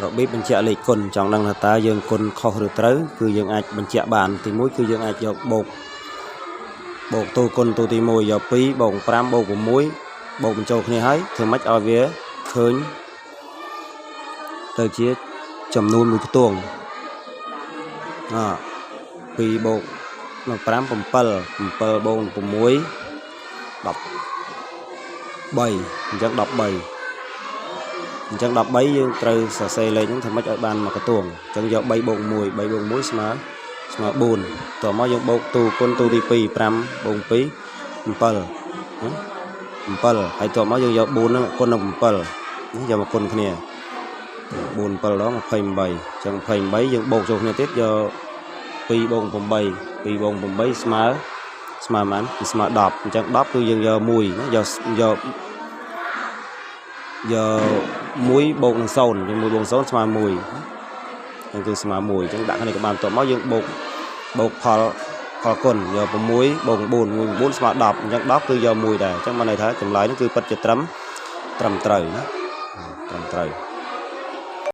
របៀបបញ្ជាក់លេខគុណចង់ដឹងថាតើយើងគុណខុសឬត្រូវគឺយើងអាចបញ្ជាក់បានទី1គឺយើងអាចយកបូកបូកតួគុណតួទី1យក2បូក5បូក6បូកបញ្ចូលគ្នាហើយធ្វើម៉េចឲ្យវាឃើញទៅជាចំនួនមួយខ្ទង់អ2បូក5 7 7បូក6 13អញ្ចឹង13អញ្ចឹង13យើងត្រូវសរសេរលេខហ្នឹងធ្វើម៉េចឲ្យបានមួយកន្ទង់អញ្ចឹងយក3បូក1 3បូក1ស្មើស្មើ4តមកយើងបូកទូគុណទូទី2 5បូក2 7ណា7ហើយតមកយើងយក4ហ្នឹងគុណនឹង7ណាយកមកគុណគ្នា4 7ដង28អញ្ចឹង28យើងបូកចូលគ្នាទៀតយក2បូក8 2បូក8ស្មើស្មើប៉ុន្មានគឺស្មើ10អញ្ចឹង10គឺយើងយក1ណាយកយកយក1បូកនឹង0យើង1បូក0ស្មើ1អញ្ចឹងគឺស្មើ1អញ្ចឹងដាក់គ្នាក៏បានបន្ទាប់មកយើងបូកបូកផលផលគុណយក6បូក9 1 9ស្មើ10អញ្ចឹង10គឺយក1ដែរអញ្ចឹងបានន័យថាចម្លើយនេះគឺពិតជាត្រឹមត្រឹមត្រូវណាត្រឹមត្រូវ។